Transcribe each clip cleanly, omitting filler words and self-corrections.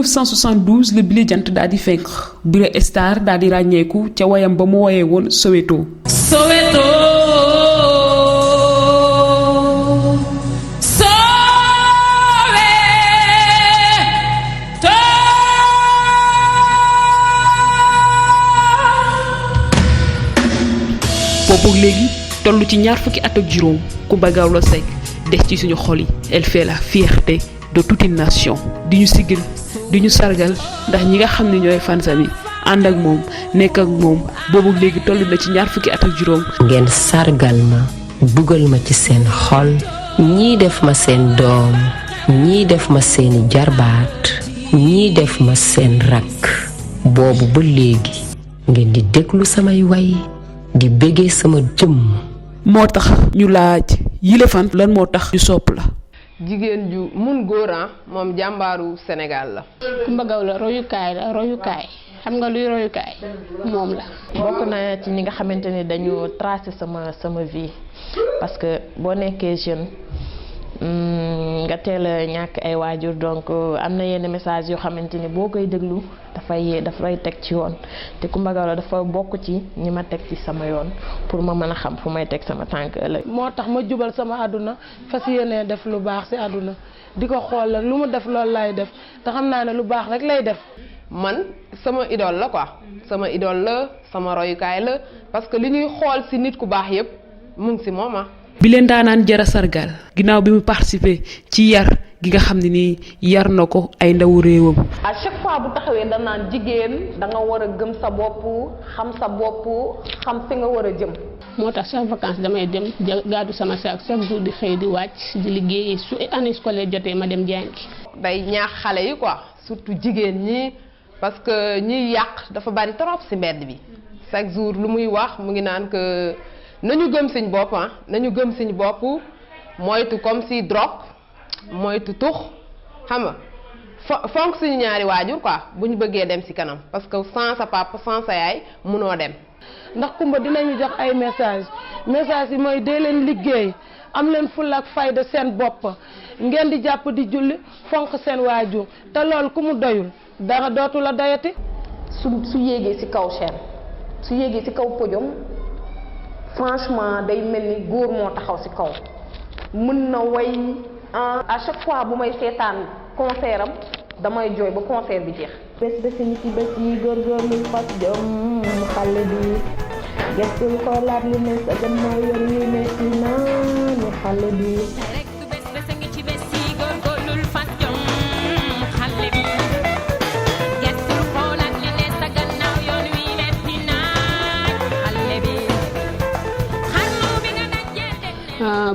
1972 le bile jant daal di fenk Bira Star daal di ràññeeku ca wayam ba mu woyee woon Soweto. Soweto. boobu léegi toll ci ñaar fukki at ak juróom Coumba Gawlo Seck des ci suñu xol yi. Elle fait la fierté de toute une nation. di ñu sigil di ñu sargal ndax ñi nga xam ne ñooy fansam yi ànd ak moom nekk ak moom boobu léegi toll na ci ñaar fukki at ak juróom. ngeen sargal ma dugal ma ci seen xol ñii def ma seen doom ñii def ma seeni jarbaat ñii def ma seen rakk boobu ba léegi ngeen di déglu samay way di béggee sama jëmm. moo tax ñu laaj yile fan lan moo tax ñu sopp la. jigéen ju mun góor moom jàmbaaru Sénégal la. Coumba Gawlo royukaay la royukaay xam nga luy royukaay moom la. bokk na ci ñi nga xamante ni dañu tracé sama vie parce que boo nekkee jeune nga teel a ñàkk ay waajur donc am na yenn message yoo xamante ni boo koy déglu dafay teg ci yoon te Coumba Gawlo dafa bokk ci ñi ma teg ci sama yoon pour ma mën a xam fu may teg sama tànk ëllëg. moo tax ma jubal sama àdduna fas yéenee def lu baax ci àdduna di ko xool la lu mu def loolu lay def te xam naa ne lu baax rek lay def. man sama idole la quoi sama idole la sama royukaay la parce que li ñuy xool ci nit ku baax yépp mu ngi ci moom bi leen daanaan jara sargal ginnaaw bi mu participé ci yar gi nga xam ne nii yar na ko ay ndawu réewam. à chaque fois bu taxawee da naan jigéen da nga war a gëm sa bopp xam fi nga war a jëm. moo tax chaque vacances damay dem gàddu sama saak chaque jour di xëy di wàcc di liggéey su année scolaire jotee ma dem jàngi. day ñaax xale yi quoi surtout jigéen ñi parce que ñiy yàq dafa bari trop ci mbedd bi chaque jour lu muy wax mu ngi naan que. nañu gëm suñ bopp nañu gëm suñ bopp moytu comme si drogue moytu tux xam nga fonk suñu ñaari waajur quoi bu ñu bëggee dem ci kanam parce que sans sa papa sans sa yaay mënoo dem. ndax Coumba dinañu jox ay message yi mooy dee leen liggéey am leen fulla ak fayda seen bopp ngeen di jàpp di julli fonk seen waajur te loolu ku mu doyul dara dootu la doyati. su yéegee ci kaw chaîne su yéegee ci kaw podium. franchement day mel ni góor moo taxaw ci kaw mën na way à chaque fois bu may seetaan concert am damay jooy ba concert bi jeex. bés ñi ci bés yi góorgóorlu fas jom xale bi gestul xoolaat li ne sa gannaaw yor yi metti na ni xale bi.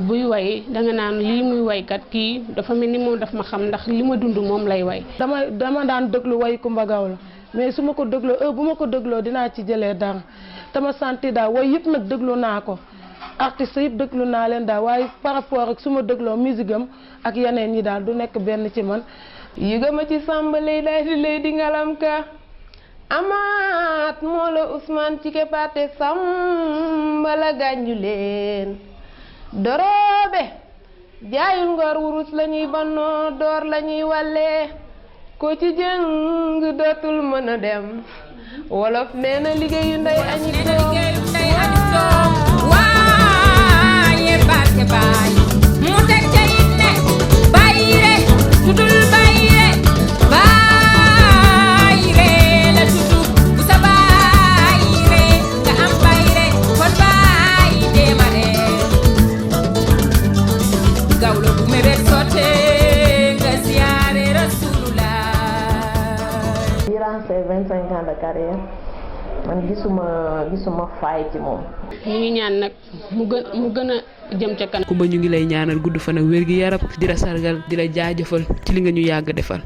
buy way danga naan lii muy waykat kii dafa mel ni moom daf ma xam ndax li ma dund moom lay way. dama daan déglu way Coumba Gawlo mais su ma ko dégloo bu ma ko dégloo dinaa ci jëlee dara te ma santi daal way yëpp nag déglu naa ko artistes yëpp déglu naa leen daal waaye par rapport ak su ma dégloo musique am ak yeneen yi daal du nekk benn ci man. yëgama ci sàmbale lay di ngalam ka amaat moo la Ousmane ci kepaate sàmbala gàññu leen. doroobe jaayul ngor wurus lañuy bannoo door lañuy wàllee ko ci jëng dootul mën a dem wolof nee na liggéeyu ndey añi doom waaye barke baay mu teg ca it ne bayre tudul bayre la tudd bu sa bayre nga am bayre kon baay déema Gawlo bu mébét sotte nga siyaare Rasulullah. Durant ces 25 ans de carrière man gisuma faay ci moom. ñu ngi ñaan nag mu gën a jëm ca kanam. Coumba ñu ngi lay ñaanal gudd fan ak wér gi yaram di la sargal di la jaajëfal ci li nga ñu yàgg defal.